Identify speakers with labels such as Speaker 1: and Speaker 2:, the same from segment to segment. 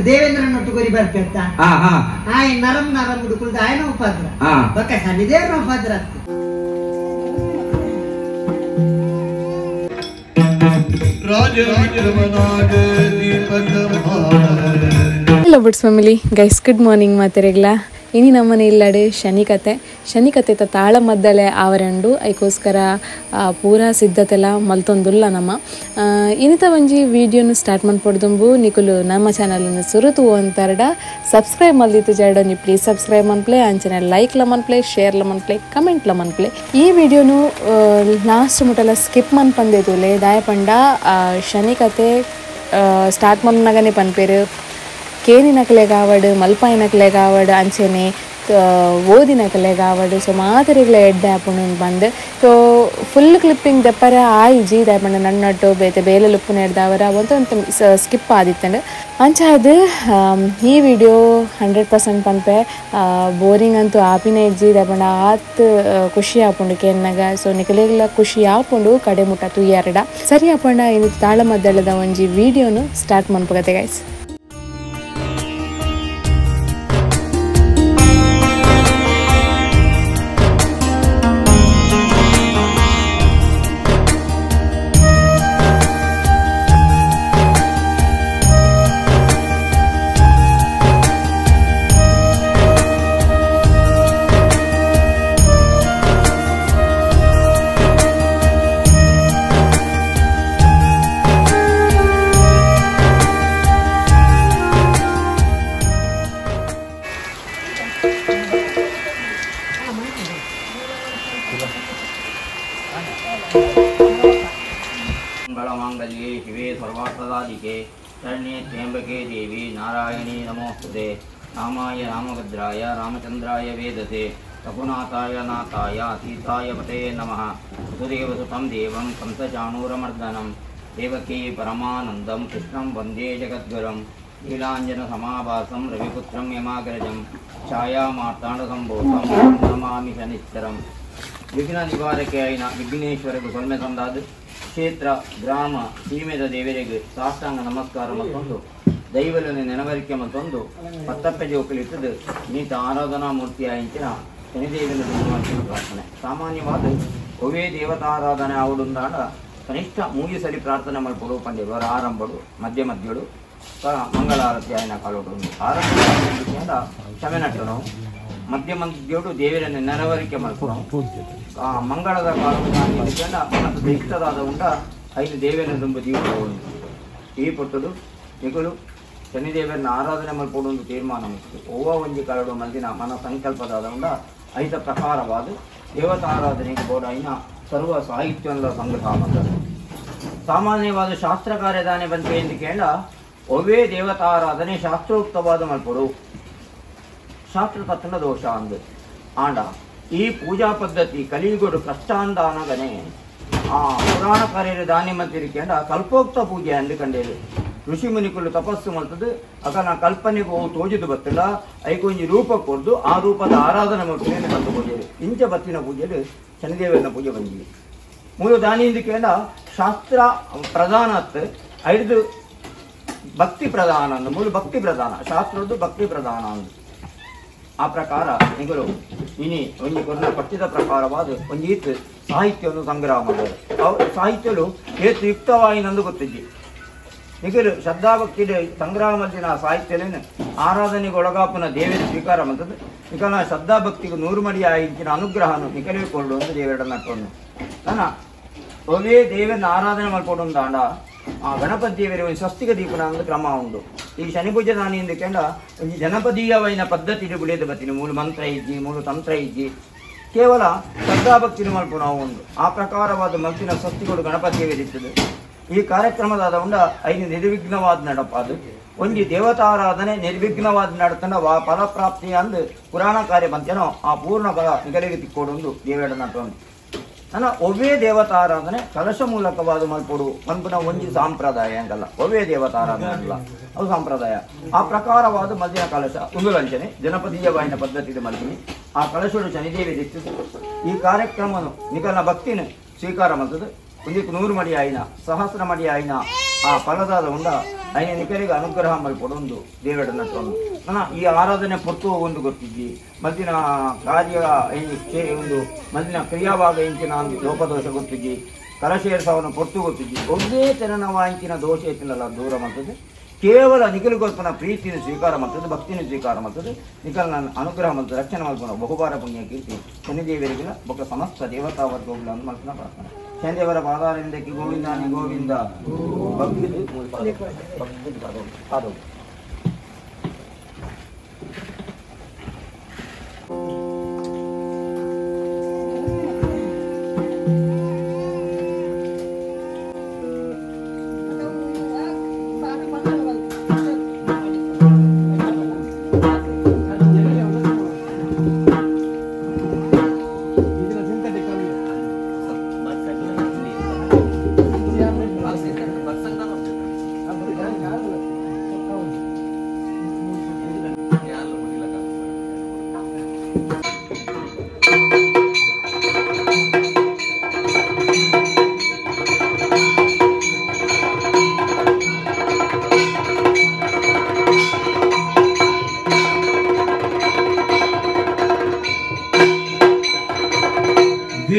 Speaker 1: ದೇವೇಂದ್ರನೊಟ್ಟು ಬರ್ಪೆತ್ತ ನರಂ ನರಂ ಹುಡುಕುಲ್ದ ಆಯನ ಉಪಾದ್ರ ಬೊಕ್ಕ ಶನಿದೇವರ ಉಪಾದ್ರ.
Speaker 2: Hello buds family guys, good morning ಮಾತೆರೆಗ್ಲ. ಇನಿ ನಮ್ಮನೆ ಇಲ್ಲಡೆ ಶನಿಕತೆ ಶನಿಕತೆತ ತಾಳ ಮದ್ದಲೆ ಆವರಂಡು ಐಕೋಸ್ಕರ ಪೂರಾ ಸಿದ್ಧತೆಲ್ಲ ಮಲ್ತೊಂದುಲ್ಲ ನಮ್ಮ. ಇನ್ನಿತ ಒಂಜಿ ವೀಡಿಯೋನು ಸ್ಟಾರ್ಟ್ ಮನ್ಪೊಡ್ದುಂಬು ನಿಕುಲು ನಮ್ಮ ಚಾನಲ್ನ ಸುರುತು ಅಂತಾರಡ ಸಬ್ಸ್ಕ್ರೈಬ್ ಮಲ್ದಿತ್ತು ಜಾಡ ಒಂಜಿ ಪ್ಲೀಸ್ ಸಬ್ಸ್ಕ್ರೈಬ್ ಮನ್ಪ್ಲೆ, ಅಂಚನೆ ಲೈಕ್ ಲ ಮನ್ಪ್ಲೆ, ಶೇರ್ ಲ ಮನ್ಪ್ಲೆ, ಕಮೆಂಟ್ ಲ ಮನ್ಪ್ಲೆ. ಈ ವಿಡಿಯೋನು ಲಾಸ್ಟ್ ಮುಟಲ ಸ್ಕಿಪ್ ಮನ್ಪಂದೇತುಲೆ ದಾಯಪಂಡ ಶನಿಕತೆ ಸ್ಟಾರ್ಟ್ ಮನ್ನಾಗನೆ ಪನ್ಪೇರು ಕೇನಿನಕಲೆಗಾವಡು ಮಲ್ಪಾಯಿನಕಲೆಗಾವಡು ಅಂಚೆನೆ ಓದಿನಕಲೆಗಾವಡು ಸೊ ಮಾತರಿಗಳ ಎಡ್ಡೆ ಆಪುಂಡು ಬಂದು. ಸೊ ಫುಲ್ ಕ್ಲಿಪ್ಪಿಂಗ್ ದೆಪ್ಪರ ಆಯಿಜಿ ದಾಯಪಂಡ ನನ್ನೊಟ್ಟು ಬೇತೆ ಬೇಲೆ ಲುಪ್ಪು ನೆಡ್ದವರ ಒಂತ ಸ್ಕಿಪ್ ಆದಿತ್ತಂಡು. ಅಂಚಾದ ಈ ವಿಡಿಯೋ 100% ಪನ್ಪೆ ಬೋರಿಂಗ್ ಅಂತೂ ಆಪಿನ ಇಜ್ಜಿ ದಾಯಪಂಡ ಆತ್ ಖುಷಿ ಆಪುಂಡು ಕೇನ್ನಾಗ. ಸೊ ನಿಕಲೆಗ್ಲ ಖುಷಿ ಆಪುಂಡು ಕಡೆ ಮುಟ್ಟ ತುಯ್ಯಾರಡ ಸರಿ ಆಪಂಡ. ಇನ್ನು ತಾಳಮದ್ದಳದ ಒಂಜಿ ವಿಡಿಯೋನು ಸ್ಟಾರ್ಟ್ ಮನ್ಪಗತೆ ಗೈಸ್.
Speaker 3: मंगलमांगल्ये शिवे सर्वार्थसाधिके शरण्ये त्र्यंबके देवी नारायणी नमोस्तुते. रामाय रामभद्राय रामचंद्राय वेदसे रघुनाथाय नाथाय सीताय पते नमः. वसुदेवसुतं देवं कंसचाणूरमर्दनं देवकी परमानन्दं कृष्णं वन्दे जगद्गुरुं. नीलाञ्जनसमाभासं रविपुत्रं यमाग्रजं छायामार्ताण्डसम्भूतं नमामि शनिश्चरम्. ವಿಘ್ನ ನಿವಾರಕೆ ಆಯಿನ ವಿಘ್ನೇಶ್ವರಗು ಸೊಲ್ಮೆ ಸಂದಾದು ಕ್ಷೇತ್ರ ಗ್ರಾಮ ಸೀಮೆದ ದೇವರಿಗೆ ಸಾಷ್ಟಾಂಗ ನಮಸ್ಕಾರ ಮತ್ತೊಂದು ದೈವಲನ್ನು ನೆನವರಿಕೆ ಮತ್ತೊಂದು ಪತ್ತಪ್ಪೆ ಜೋಕಲಿಟ್ಟದು ನೀತ ಆರಾಧನಾ ಮೂರ್ತಿಯ ಇಂಚಿನ ಶನಿದೇವನ ಪ್ರಾರ್ಥನೆ. ಸಾಮಾನ್ಯವಾದ ಒವೇ ದೇವತಾರಾಧನೆ ಆವುಡುಂದಾಡ ಕನಿಷ್ಠ ಮೂಗಿ ಸರಿ ಪ್ರಾರ್ಥನೆ ಮಲ್ಪಡು ಪಂಡಿರು ಆರಂಭಡು ಮಧ್ಯ ಮಧ್ಯಡು ಮಂಗಳಾರತಿ ಆಯನ ಕಾಲೋಡು ಆರಂಭ ಕ್ಷಮೆ ನಟ್ಟನು ಮಧ್ಯ ಮಧ್ಯೋಡು ದೇವರನ್ನು ನೆರವರಿಕೆ ಮಲ್ಪಡು ಆ ಮಂಗಳದ ಕಾಲದ ಇಷ್ಟದಾದ ಉಂಡ ಐದು ದೇವರನ್ನು ತುಂಬ ಜೀವ ಈ ಪೊಟ್ಟುಡು ನಿಗುಲು ಶನಿದೇವರನ್ನ ಆರಾಧನೆ ಮಲ್ಪಡು ಒಂದು ತೀರ್ಮಾನ ಮುಗಿತು. ಒವ್ವ ಒಂಜಿ ಕರಡು ಮಲ್ದಿನ ಮನ ಸಂಕಲ್ಪದಾದ ಉಂಡ ಐತ ಪ್ರಕಾರವಾದ ದೇವತಾರಾಧನೆಗೆ ಬೋಡಾಯಿನ ಸರ್ವ ಸಾಹಿತ್ಯದ ಸಂಗ್ರಹ ಬಂದರು. ಸಾಮಾನ್ಯವಾದ ಶಾಸ್ತ್ರ ಕಾರ್ಯದಾನೆ ಬಂತೆ ಎಂದು ಕೇಳ ಒವ್ವೇ ದೇವತಾರಾಧನೆ ಶಾಸ್ತ್ರೋಕ್ತವಾದ ಮಲ್ಪಡು ಶಾಸ್ತ್ರ ತತ್ತನ ದೋಷ ಅಂದು. ಆಂಡ ಈ ಪೂಜಾ ಪದ್ಧತಿ ಕಲಿಯುಗಡು ಕಷ್ಟಾಂದಾನಗನೆ ಆ ಪುರಾಣ ಕಾರ್ಯದ ದಾನಿ ಮಂತಿರಿಕೆಂಡ ಕಲ್ಪೋಕ್ತ ಪೂಜೆ ಅಂದು ಕಂಡೇರು. ಋಷಿ ಮುನಿಕುಲು ತಪಸ್ಸು ಮಲ್ತದು ಅಕನ ಕಲ್ಪನೆಗೂ ಅವು ತೋಜುದು ಬತ್ತಿಲ್ಲ ಐಕೊಂಜಿ ರೂಪ ಕೊಡ್ದು ಆ ರೂಪದ ಆರಾಧನೆ ಮಲ್ಪನೆ ಬಂದು ಪೂಜೆ ಇಂಚ ಬತ್ತಿನ ಪೂಜೆಲು ಶನಿದೇವನ ಪೂಜೆ ಬಂದಿದೆ. ಮೂಲ ದಾನಿ ಇಂದಕೇಂಡ ಶಾಸ್ತ್ರ ಪ್ರಧಾನತ್ ಐದು ಭಕ್ತಿ ಪ್ರಧಾನ ಅಂದು ಮೂಲ ಭಕ್ತಿ ಪ್ರಧಾನ ಶಾಸ್ತ್ರದ್ದು ಭಕ್ತಿ ಪ್ರಧಾನ ಅಂದು. ಆ ಪ್ರಕಾರ ನಿಗಲು ಇನಿ ಒಂಜಿ ಕೊರ್ನ ಪಠ್ಯದ ಪ್ರಕಾರವಾದ ಒಂಜೀತ್ ಸಾಹಿತ್ಯವನ್ನು ಸಂಗ್ರಹ ಮಾಡಿದರು. ಅವು ಸಾಹಿತ್ಯಲು ಏತು ಯುಕ್ತವಾಯಿನಂದು ಗೊತ್ತಿದ್ದಿ. ನಿಗಲು ಶ್ರದ್ಧಾಭಕ್ತಿ ಸಂಗ್ರಹ ಮಲ್ದಿನ ಸಾಹಿತ್ಯಲೇನು ಆರಾಧನೆಗೆ ಒಳಗಾಪುನ ದೇವರ ಸ್ವೀಕಾರ ಮಂತದ್ದು ನಿಕಲ ಶ್ರದ್ಧಾಭಕ್ತಿಗೆ ನೂರು ಮಡಿ ಆಯಿಂಚಿನ ಅನುಗ್ರಹನು ನಿಕಲೇ ಕೊಳ್ಳು ಅಂತ ದೇವರ ನಟ್ಟವನ್ನು ನನ್ನ ಒವೇ ದೇವರನ್ನ ಆರಾಧನೆ ಮಲ್ಪೊಡು ಅಂಡ ಆ ಗಣಪತಿ ದೇವರ ಒಂದು ಸ್ವಸ್ತಿಕ ದೀಪನ ಒಂದು ಕ್ರಮ ಉಂಡು. ಈ ಶನಿ ಪೂಜೆ ದಾನಿ ಎಂದುಕೊಂಡ ಒಂದು ಜನಪದೀಯವಾಯಿನ ಪದ್ಧತಿ ಬುಳಿಯದ ಬತ್ತೀನಿ ಮೂಲ ಮಂತ್ರ ಇಜ್ಜಿ ಮೂಲ ತಂತ್ರ ಇಜ್ಜಿ ಕೇವಲ ಶ್ರದ್ಧಾಭಕ್ತಿನ ಮಲ್ಪು ನಾವು ಉಂಡು. ಆ ಪ್ರಕಾರವಾದ ಮಲ್ತಿನ ಸ್ವಸ್ತಿಗಳು ಗಣಪತಿ ದೇವರಿರ್ತದೆ. ಈ ಕಾರ್ಯಕ್ರಮದಾದ ಉಂಡ ಐದು ನಿರ್ವಿಘ್ನವಾದ ನಡಪ ಅದು ಒಂಜಿ ದೇವತಾರಾಧನೆ ನಿರ್ವಿಘ್ನವಾದ ನಡತನ ವಾ ಫಲಪ್ರಾಪ್ತಿ ಅಂದು ಪುರಾಣ ಕಾರ್ಯ ಬಂತೇನೋ ಆ ಪೂರ್ಣ ಫಲ ನಿಗಲಿಗೆ ತಿಕ್ಕೋಡೊಂದು ದೇವೇಡ ನಟೊಂದು. ನನ್ನ ಒವ್ವೇ ದೇವತಾರಾಧನೆ ಕಲಶ ಮೂಲಕವಾದ ಮಲ್ಪೊಡು ಪನ್ಪುನ ಒಂಜಿ ಸಾಂಪ್ರದಾಯ ಅಂಕಲ್ಲ ಒವ್ವೇ ದೇವತಾರಾಧನೆ ಅಲ್ಲ ಅದು ಸಾಂಪ್ರದಾಯ ಆ ಪ್ರಕಾರವಾದ ಮಲ್ದಿನ ಕಲಶ ಒಂದು ಲಂಚನೆ ಜನಪದೀಯವಾಯಿನ ಪದ್ಧತಿ ಮಲ್ಪಿನಿ ಆ ಕಲಶಡು ಶನಿದೇವಿ ದಿಕ್ಕಿತು ಈ ಕಾರ್ಯಕ್ರಮನು ನಿಕಲ್ನ ಭಕ್ತಿನ ಸ್ವೀಕಾರ ಮಾಡ್ತದೆ ಒಂದಿಕ್ 100 ಮಡಿ ಆಯಿನ ಸಹಸ್ರ ಮಡಿ ಆಯಿನ ಆ ಫಲದಾದ ಉಂಡ ಐನ ನಿಕಲಿಗೆ ಅನುಗ್ರಹ ಮಲ್ಪೊಡೊಂದು ದೇವಡ ನಟ್ಟೊಂದು ನನ್ನ ಈ ಆರಾಧನೆ ಪೊರ್ತು ಒಂದು ಗೊತ್ತಿದ್ದಿ ಮಲ್ದಿನ ಕಾರ್ಯ ಒಂದು ಮಲ್ದಿನ ಕ್ರಿಯಾವಾಗ ಇಂಚಿನ ಲೋಪದೋಷ ಗೊತ್ತಿದ್ದಿ ಕಲಶೇರ್ಸವನ ಪೊರ್ತು ಗೊತ್ತಿದ್ದಿ ಒಂದೇ ತೆರನವ ಇಂಚಿನ ದೋಷ ಐತಿನಲ್ಲ ದೂರ ಮಾಡ್ತದೆ ಕೇವಲ ನಿಖಲಿಗೋಸ್ಕರ ಪ್ರೀತಿಯನ್ನು ಸ್ವೀಕಾರ ಮಾಡ್ತದೆ ಭಕ್ತಿಯನ್ನು ಸ್ವೀಕಾರ ಮಾಡ್ತದೆ ನಿಖಲ್ ನಾನು ಅನುಗ್ರಹ ಮಾಡ್ತದೆ ರಕ್ಷಣೆ ಮಾಡ್ಕೊಂಡು ಬಹುಬಾರ ಪುಣ್ಯ ಕೀರ್ತಿ ಶನಿದೇವರಿಗಿಲ್ಲ ಬೊಕ್ಕ ಸಮಸ್ತ ದೇವತಾ ವರ್ಗಗಳ ಮಾಡ್ತಾನೆ ಪ್ರಾರ್ಥನೆ ಶನಿದೇವರ ಪಾದಾರಿಂದಕ್ಕೆ ಗೋವಿಂದಾನಿ ಗೋವಿಂದ ಭಕ್ತಿ ಪಾದವು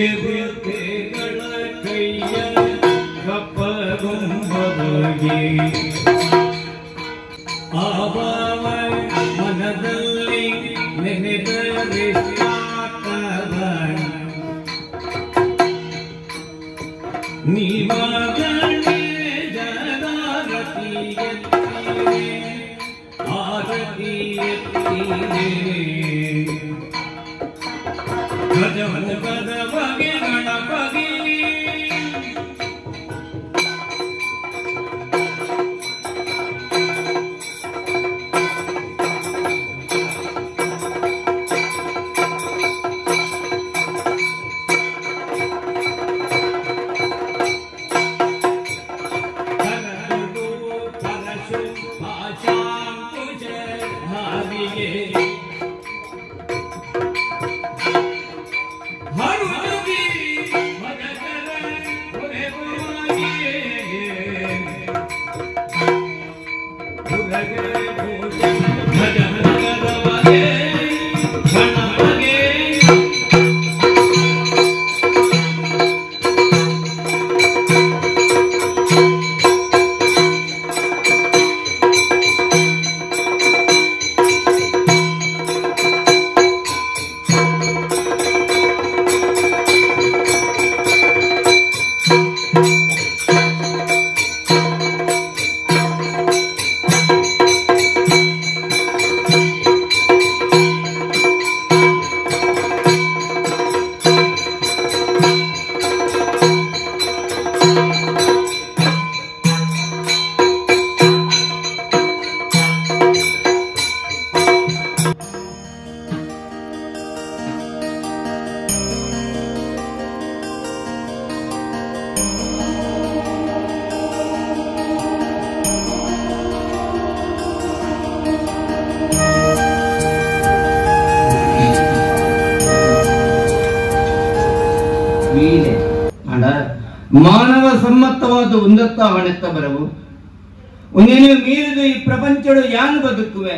Speaker 4: ದೇವತೆಗಳ ಕೈಯ ಕಪ್ಪಗುಂಬಗೆ ಆಬಾವ ಮನದಲ್ಲಿ ನೆನೆದರೆ ಸಾಕವ ನೀವಾಗಣೆ ಜನಾರತಿ ಎತ್ತಿರೆ ಆರತಿ ಎತ್ತಿರೆ ಗಜಮುಖದವಗೆ ಗಣಪಗೆ ಕರಡು ಪರಶು ಪಾಶಾಂಕುಶ ಹಾರಿಯೇ
Speaker 5: ಮಾನವ ಸಮ್ಮತವಾದ ಉನ್ನತ ಹಣೆತ್ತ ಬರವು ಒಂದೇನು ಮೀರಿದ ಈ ಪ್ರಪಂಚಡು ಯಾನು ಬದುಕುವೆ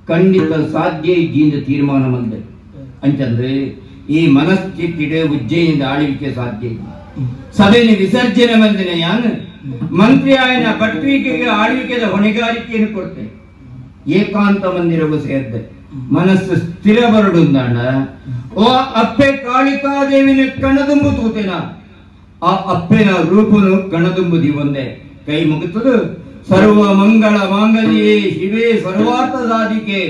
Speaker 5: ಖಂಡಿತ ಸಾಧ್ಯ ಇದ್ದಿಂದ ತೀರ್ಮಾನ ಬಂದೆ ಅಂತಂದ್ರೆ ಈ ಮನಸ್ಥಿತಿಡೆ ಉಜ್ಜಯಿನಿಂದ ಆಳ್ವಿಕೆ ಸಾಧ್ಯ ಇಲ್ಲ. ಸಭೆಯಲ್ಲಿ ವಿಸರ್ಜನೆ ಬಂದಿನ ಯಾನು ಮಂತ್ರಿ ಆಯನ ಪಟ್ವಿಕೆಗೆ ಆಳ್ವಿಕೆದ ಹೊಣೆಗಾರಿಕೆಯನ್ನು ಕೊಡ್ತೇನೆ ಏಕಾಂತ ಮಂದಿರವು ಸೇರ್ದೆ ಮನಸ್ಸು ಸ್ಥಿರ ಬರಡುಂದಾಣ ಓ ಅಪ್ಪೆ ಕಾಳಿಕಾದೇವಿನ ಕಣದುಂಬು ತೂತೇನ ಆ ಅಪ್ಪೆನ ರೂಪನು ಕಣದುಂಬುದಿ ಒಂದೇ ಕೈ ಮುಗಿತದು ಸರ್ವ ಮಂಗಳ ಮಾಂಗಲ್ಯೇ ಶಿವೇ ಸರ್ವಾರ್ಥ ಸಾಧಿಕೆ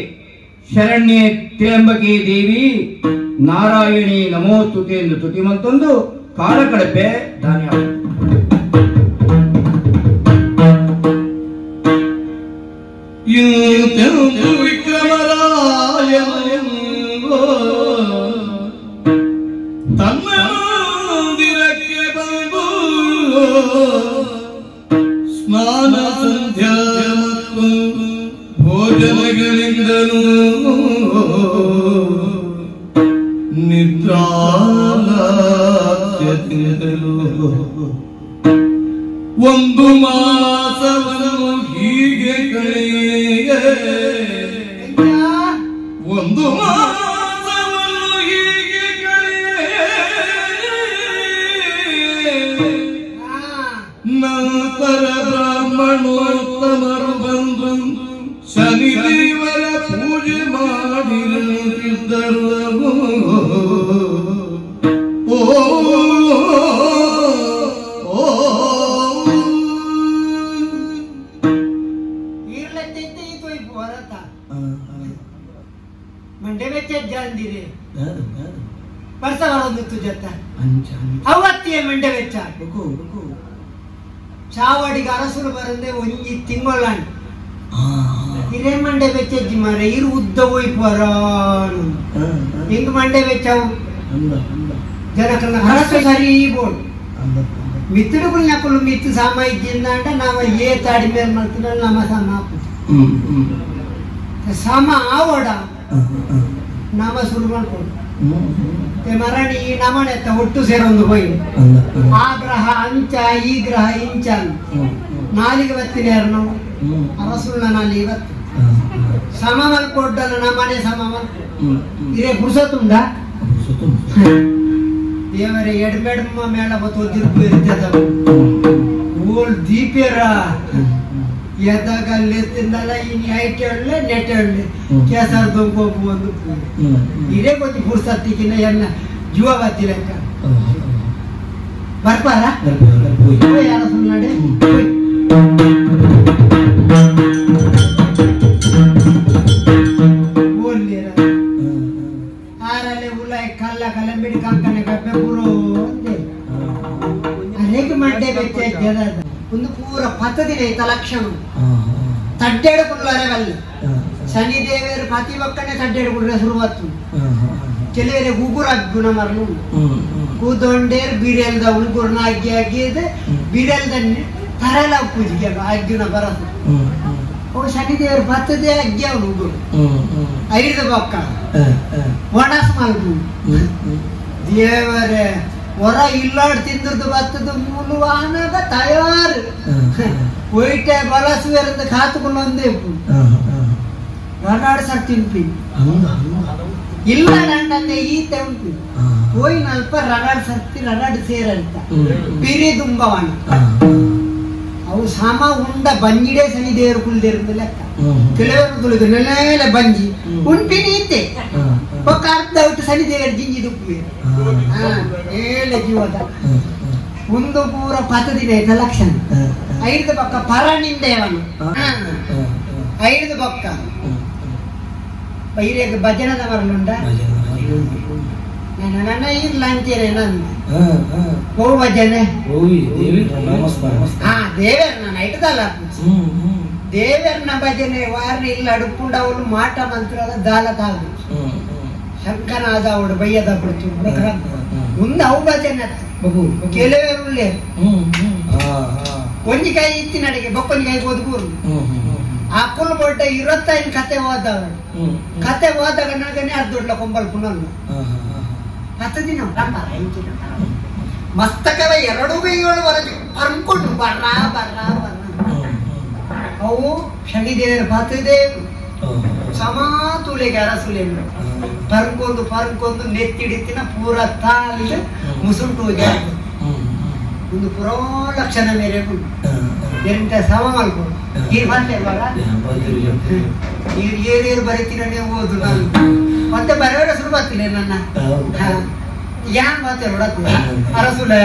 Speaker 5: ಶರಣ್ಯೇ ತ್ರ್ಯಂಬಕೆ ದೇವಿ ನಾರಾಯಣಿ ನಮೋಸ್ತುತೆ ಎಂದು ತುತಿ ಮಂತೊಂದು ಕಾಲ ಕಡಪೆ ಧಾನ್ಯ.
Speaker 4: ಇಂತೆಂದು ವಿಕ್ರಮರಾಯನೆಂದು ತನ್ನ ಸ್ನಾನ ಸಂಧ್ಯಾ ಮತ್ತು ಭೋಜನಗಳಿಂದಲೂ ನಿದ್ರಾಲಸ್ಯದಿಂದಲೂ ಒಂದು ಮಾಸವನ್ನು ಹೀಗೆ ಕಳೆಯ ಒಂದು ಮಾಸವನ್ನು ಹೀಗೆ ಕಳೆಯ ನಂತರ ಬ್ರಾಹ್ಮಣೋತ್ತಮರು ಬಂದು ಶನಿದೇವರ ಪೂಜೆ ಮಾಡಿರುತ್ತಿದ್ದರು. ಓ
Speaker 1: ಅವತ್ತಿಯ ಮಂಡೆ ವೆಚ್ಚ ಚಾವಡಿಗೆ ಅರಸುರು ಬರಂದೆ ಒಂಜಿ ತಿಂಗಳಾಣಿ ಹಿರೇ ಮಂಡೆ ವೆಚ್ಚ ಮಾರೆ ಇರು ಉದ್ದ ಹೋಯ್ಪರ ಹಿಂಗ ಮಂಡೆ ವೆಚ್ಚವು ಜನಕಲ್ಲ ಅರಸು ಸರಿ ಬೋಡು ಮಿತ್ತುಡುಗುಲ್ ನಕಲು ಮಿತ್ತು ಸಾಮ ಇದ್ದಿಂದಾಂಡ ನಾವ ಏ ತಾಡಿ ಮೇಲೆ ಮಾಡ್ತೀರ ನಮ್ಮ ಸಾಮ ಸಾಮ ಆವಡ ನಾಮ ಶುರು ಮಾಡ್ಕೊಂಡು ಮರಣಿ ಈ ನಮಣೆ ಒಟ್ಟು ಸೇರೊಂದು ಹೋಯಿ ಆ ಗ್ರಹ ಅಂಚ ಈ ಗ್ರಹ ಇಂಚ ನಾಲಿಗೆ ಬತ್ತಿನೇರ್ನು ಅರಸುಳ್ಳ ನಾಲಿಗೆ ಬತ್ತು ಸಮ ಮಲ್ಕೊಡ್ಡಲ್ಲ ನಮ್ಮನೆ ಸಮ ಮಲ್ಕೊ ಇರೇ ಪುರುಸತುಂಡ ದೇವರೇ ಎಡ್ಮೆಡ್ಮ ಮೇಳ ಬತ್ತು ತಿರುಪು ಇರ್ತದ ಓಲ್ ದೀಪೇರ ಎದ್ದಾಗ ಅಲ್ಲಿ ತಿಂದಲ್ಲ ಇನ್ನು ಐಟ್ ಹೇಳಲೆ ನೆಟ್ ಹೇಳಲೆ ಕೇಸರ್ ದೊಂಕೋಪು ಒಂದು ಇದೇ కొంచెం ಪುರ್ಸತ್ತಿಕಿನ ಎನ್ನ ಜೀವ ಬತ್ತಿಲೆಕ್ಕ ಬರ್ಪಾರ ಯಾರ ಸುಮ್ಮನೆ ಬೋಲ್ಲೇರ ಆರಲೆ ಉಲಾಯ್ ಕಲ್ಲ ಕಲಂಬಿಡಿ ಕಂಕನೆ ಕಪ್ಪೆ ಪುರೋ ಅಂದೆ ಅನೇಕ ಮಂಡೆ ಬೆಚ್ಚ ಒಂದು ಪೂರ ಪತ್ತದಿನ ಐತ ಲಕ್ಷಣ ತಡ್ಡೇಡು ಕುಳ್ಳಾರೆ ವಲ್ಲ ಶನಿದೇವರು ಪತಿ ಒಕ್ಕನೆ ತಡ್ಡೇಡು ಕುಡ್ರೆ ಶುರುವತ್ತು ಕೆಲವರೆ ಉಗುರು ಅಗ್ಗುಣ ಮರನು ಕೂದೊಂಡೇರು ಬಿರೆಲ್ದ ಉಗುರ್ನ ಅಗ್ಗಿ ಅಗ್ಗಿದ ಬಿರೆಲ್ದ ತರಲ ಪೂಜಿಗೆ ಅಗ್ಗುಣ ಬರಸು ಅವು ಶನಿದೇವರು ಪತ್ತದೇ ಅಗ್ಗಿ ಅವನು ಉಗುರು ಐದು ಬೊಕ್ಕ ಒಣಸ್ ಮಲ್ಗು ದೇವರೇ ಹೊರ ಇಲ್ಲಾಡ್ ತಿಂದ್ರದ್ದು ಬತ್ತದ ಮೂಲು ಆನಾಗ ತಯಾರು ಒಯ್ಟೆ ಬಲಸುವೆರಂದ ಕಾತುಕೊಂಡು ಒಂದೇ ರನಾಡ್ ಸರ್ ತಿನ್ಪಿ ಇಲ್ಲ ನಂಡಂದೆ ಈತೆ ಉಂಟು ಹೋಯ್ ನಲ್ಪ ರನಾಡ್ ಸರ್ತಿ ರನಾಡ್ ಸೇರಂತ ಬಿರಿ ದುಂಬವಣ ಅವು ಸಮ ಉಂಡ ಬಂಜಿಡೇ ಸನಿ ದೇವರು ಕುಲ್ದೇರು ಲೆಕ್ಕ ಕೆಲವರು ತುಳಿದು ನೆಲೆ ಬಂಜಿ ಉಂಪಿನಿ ಇತ್ತೆ ಒಕ್ಕ ಅರ್ಧ ಬಿಟ್ಟು ಸನಿ ದೇವರು ಜಿಂಜಿ ದುಪ್ಪು ಏಳೆ ಜೀವದ ಒಂದು ಪೂರ ಪತ್ತದಿನ ಐತ ಲಕ್ಷಣ ಐದು ಪಕ್ಕ ಪರನಿಂದೇವನು ಐದು ಪಕ್ಕ ಬೈರೇಗ ಭಜನದ ಮರಳುಂಡ ನನ್ನ ಇರ್ಲ ಅಂತೀರೆ ನಂದು ಹೋ ಭಜನೆ ಹಾ ದೇವರ ನಾನು ಐಟದಲ್ಲ ದೇವರನ ಭಜನೆ ವಾರನ ಇಲ್ಲ ಅಡುಪುಂಡ ಅವಳು ಮಾಟ ಮಂತ್ರದ ದಾಲ ತಾವು ಶಂಕನಾದ ಅವಳು ಬಯ್ಯದ ಬಿಡ್ತು ಮುಂದೆ ಅವು ಭಜನೆ ಕೆಲವರು ಒಂಜಿ ಕಾಯಿ ಇತ್ತಿನಡೆಗೆ ಬೊಕ್ಕೊಂಜಿ ಕಾಯಿ ಓದ್ಕೂರು ಆ ಕುಲ್ ಬೋಟ ಇರತ್ತೈನ್ ಕತೆ ಓದವ ಕತೆ ಓದಾಗ ನನಗನೆ ಅರ್ಧೊಡ್ಲ ಕೊಂಬಲ್ ಪುನಲ್ಲ 10 ದಿನ ಮಸ್ತಕವ ಎರಡು ಕೈಗಳು ಹೊರಗೆ ಅನ್ಕೊಂಡು ಬರ್ರ ಬರ್ರ ಬರ್ರ ಅವು ಶನಿದೇವರ ಪಾತದೇವ್ ಸಮಾತುಲೆಗೆ ಅರಸುಲೆ ಪರ್ಕೊಂದು ಪರ್ಕೊಂದು ನೆತ್ತಿಡಿತಿನ ಪೂರ ತಾಲಿದ ಮುಸುಂಟು ಒಂದು ಪುರೋ ಲಕ್ಷಣ ಮೇರೆ ಎಂಟ ಸಮ ಮಲ್ಕೊಂಡು ನೀರು ಬಂದೆ ಬರ ನೀರು ಏನೇನು ಬರೀತೀರ ಓದು ನಾನು ಮತ್ತೆ ಬರೆಯೋಡ ಶುರು ಬರ್ತೀನಿ ನನ್ನ ಯಾನ್ ಮಾತೆ ನೋಡತ್ತೀರ ಅರಸುಲೆ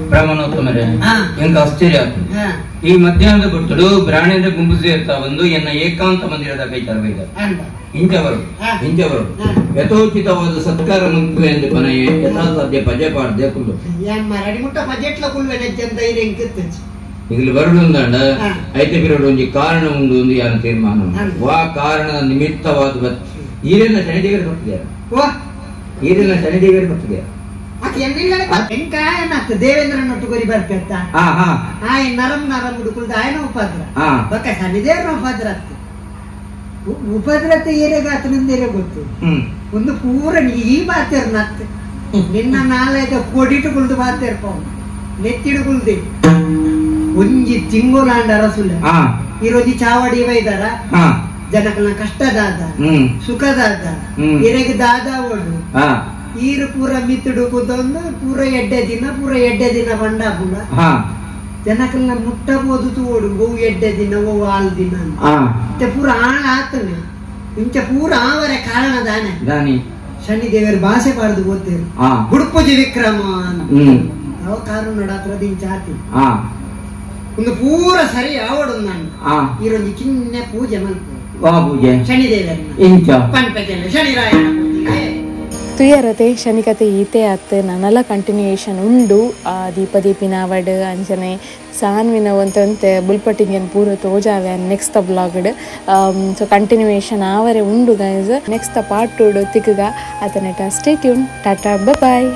Speaker 5: ಬ್ರಾಹ್ಮಣೋತ್ತಮರೇ ಎಂಗ ಆಶ್ಚರ್ಯ ಆಗ್ತದೆ. ಈ ಮಧ್ಯಾಹ್ನದ ಗೊತ್ತಡು ಬ್ರಾಹ್ಮಣರ ಗುಂಪು ಸೇರ್ತಾ ಬಂದು ಎನ್ನ ಏಕಾಂತ ಮಂದಿರದ ಕೈ ತರಬೇಕ ಇಂಚವರು ಇಂಚವರು ಯಥೋಚಿತವಾದ ಸತ್ಕಾರ ಮುಂತು ಎಂದು ಕೊನೆಯೇ ಯಥಾಸಾಧ್ಯ ಪಜೆ ಪಾಡ್ದೆ ಕುಲ್ಲು ಈಗಲೂ ಬರಡುಂದಂಡ ಐತೆ ಬಿರಡು ಒಂಜಿ ಕಾರಣ ಉಂಡು ಒಂದು ಯಾರ ತೀರ್ಮಾನ ವಾ ಕಾರಣದ ನಿಮಿತ್ತವಾದ ಈರೆಲ್ಲ ಶನಿದೇವರು ಭಕ್ತಿದ್ಯಾರ ಈರೆಲ್ಲ ಶನಿದೇವರು ಭಕ್ತಿದ್ಯಾರ
Speaker 1: ಎಂಕಾಯನತ್ತು ದೇವೇಂದ್ರನೊಟ್ಟು ಕೊರಿ ಬರ್ಪೆತ್ತ ಆಯ್ ನರಂ ನರಂ ಉಡುಕುಲ್ದ ಆಯನ ಉಪದ್ರ ಬೊಕ ಶನಿದೇವ್ರ ಉಪದ್ರ ಅತ್ತು ಉಪದ್ರತೆ ಏರೆಗಾತನಿಂದ ಗೊತ್ತು ಒಂದು ಪೂರ ಈ ಬಾತೇರ್ ನತ್ತು ನಿನ್ನ ನಾಲೈದ ಕೊಡಿಟು ಕುಲ್ದು ಬಾತೇರ್ ಪೌ ನೆತ್ತಿಡು ಕುಲ್ದಿ ಒಂಜಿ ತಿಂಗೋಲಾಂಡ ಅರಸುಲ ಈ ರೋಜಿ ಚಾವಡಿ ಬೈದಾರ ಜನಕಲ್ನ ಕಷ್ಟದಾದ ಸುಖದಾದ ಎರೆಗೆ ದಾದ ಓಡು ಈರು ಪೂರ ಮಿತ್ತುಡು ಕೂತೊಂದು ಪೂರ ಎಡ್ಡೆ ದಿನ ಪೂರ ಎಡ್ಡೆ ದಿನ ಬಂಡಾಪುಂಡ ಜನಕಲ್ನ ಮುಟ್ಟಬೋದು ತೂಡು ಓ ಎಡ್ಡೆ ದಿನ ಓ ಆಲ್ ದಿನ ಅಂತ ಪೂರ ಆಳ ಆತನೆ ಇಂಚ ಪೂರ ಆವರೆ ಕಾರಣ ದಾನೆ ಶನಿದೇವರು ಭಾಷೆ ಪಾಡ್ದು ಗೊತ್ತೇರು ಗುಡುಪುಜಿ ವಿಕ್ರಮ ಅವ ಕಾರು ನಡಾತ್ರದ ಇಂಚ ಆತಿ ಒಂದು ಪೂರ ಸರಿ ಆವಡು ನಾನು ಈರೊಂದು ಕಿನ್ನೆ ಪೂಜೆ ಮಲ್ಪು
Speaker 5: ಪೂಜೆ
Speaker 1: ಶನಿದೇವರನ್ನ
Speaker 5: ಇಂಚ
Speaker 1: ಪನ್ಪೆಕೆಲ್ಲ ಶನಿರಾಯನ ಪೂಜೆ
Speaker 2: ತುಯರತೆ ಶನಿಕತೆ ಈತೆ ಆತ್ ನನಲ ಕಂಟಿನ್ಯೂಯೇಷನ್ ಉಂಡು ದೀಪ ದೀಪಿನಾವಡ್ ಅಂಚನೆ ಸಾನ್ವಿನ ಒಂತಂತೆ ಬುಲ್ಪಟ್ಟಿಂಗನ್ ಪೂರ ತೋಜಾವೆ ನೆಕ್ಸ್ಟ್ ಬ್ಲಾಗ್ಡ್ ಸೊ ಕಂಟಿನ್ಯೂಯೇಷನ್ ಆವರೆ ಉಂಡು ಗೈಸ್ ನೆಕ್ಸ್ಟ್ ಪಾರ್ಟ್ ತಿಕ್ಕಗ ಆತನೆಟ ಸ್ಟೇ ಟ್ಯೂನ್ ಟಾಟಾ ಬಾಯ್.